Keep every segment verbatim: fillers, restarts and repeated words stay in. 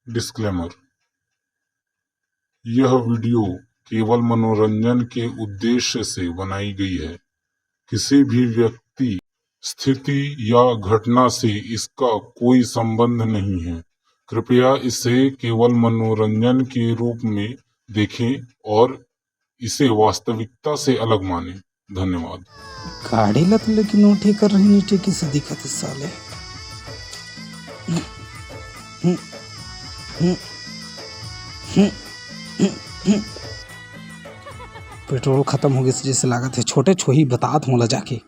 Disclaimer. यह video केवल मनोरंजन के उद्देश्य से बनाई गई है। किसी भी व्यक्ति, स्थिति या घटना से इसका कोई संबंध नहीं है। कृपया इसे केवल मनोरंजन के रूप में देखें और इसे वास्तविकता से अलग मानें। धन्यवाद। गाड़ी ला तो लेकिन नोटे कर रही नीचे किसे दिखत हे साले। पेट्रोल खत्म हो गइस जइसे लागत हे। छोटे छोही बतात मोला जाके।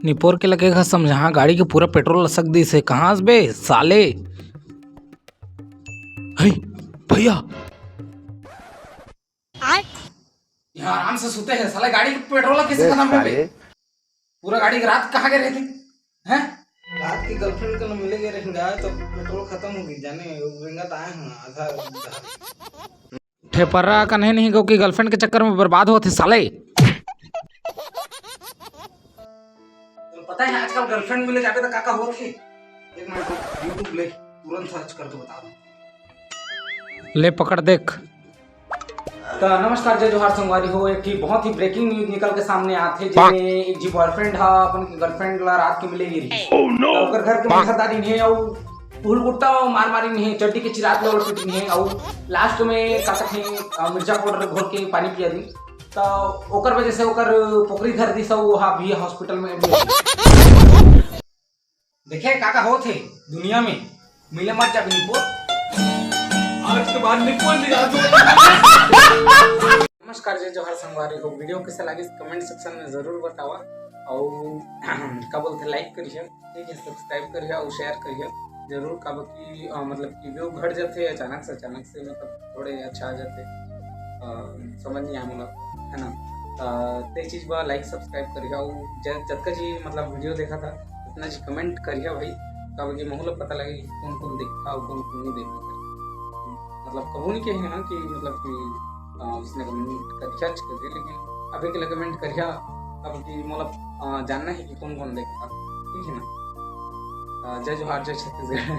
निपोर के लगे घर समझा, गाड़ी के पूरा पेट्रोल लसक दिस हे। कहाँ बे साले? हे भैया, यहाँ आराम से सुते हे साले, गाड़ी के पेट्रोल कैसे खत्म हे बे? पूरा गाड़ी के रात कहाँ गए रहे थे? हैं? रात की गर्लफ्रेंड को मिले गए रहेंगे तो पेट्रोल खत्म हो गई जाने, रेंगा तो आए हैं आधा। ठेपरा कन्हे नहीं गो की गर्लफ्रेंड के चक्कर में बर्बाद होत हे साले। तो पता है आजकल गर्लफ्रेंड मिले जाबे तो का का होत हे? एक मिनट, YouTube ले तुरंत सर्च कर दो, बता दो। ले पकड़ देख। तो नमस्कार, जय जोहार संगवारी हो। एक ठी बहुत ही ब्रेकिंग न्यूज निकल के सामने आथे, जेमे एक जी बॉयफ्रेंड हा अपन गर्लफ्रेंड ला रात के मिले गिरी। तो ओकर घर के मच्छरदानी हे अउ फूल गुट्टा मार मारी नहीं हे, चड्डी के चिरात ले पिटी नहीं हे अउ लास्ट में का कथे, अ, मिर्चा पाउडर घोर के पानी पिया दी। तो ओकर वजह से ओकर पोकरी धर दी, सब वहाँ भी हॉस्पिटल में एडमिट। देखे का का होत हे दुनिया में, मिले मत जाबे निपोर। आज के बाद निपोर नहीं आ। नमस्कार, जय जोहार संगवारी हो। वीडियो कैसे लागिस कमेंट सेक्शन में जरूर बतावा, अउ का बोलथे, लाइक करिए, ठीक है, सब्सक्राइब करिए अउ शेयर करिए जरूर, काबर कि, अ, मतलब कि वीडियो घट जाथे अचानक से, अचानक से मतलब थोड़े अच्छा आ जाथे, अ, समझ नहीं आए मोला, है ना? अ, ते चीज बा लाइक सब्सक्राइब करिए, अउ ज-, जतका जी मतलब वीडियो देखा था उतना जी कमेंट करिए भाई, काबर कि महू ला पता लगे कि कौन कौन देखा अउ कौन कौन नहीं देखा। मतलब कबू नहीं कहे ना कि मतलब कि, अ, उसने कमेंट करिया अच्छे करके, लेकिन अभी के लिए कमेंट करिया, काबर कि मोला, अ, जानना है कि कौन कौन देखा, ठीक है ना? अ, जय जोहार, जय छत्तीसगढ़।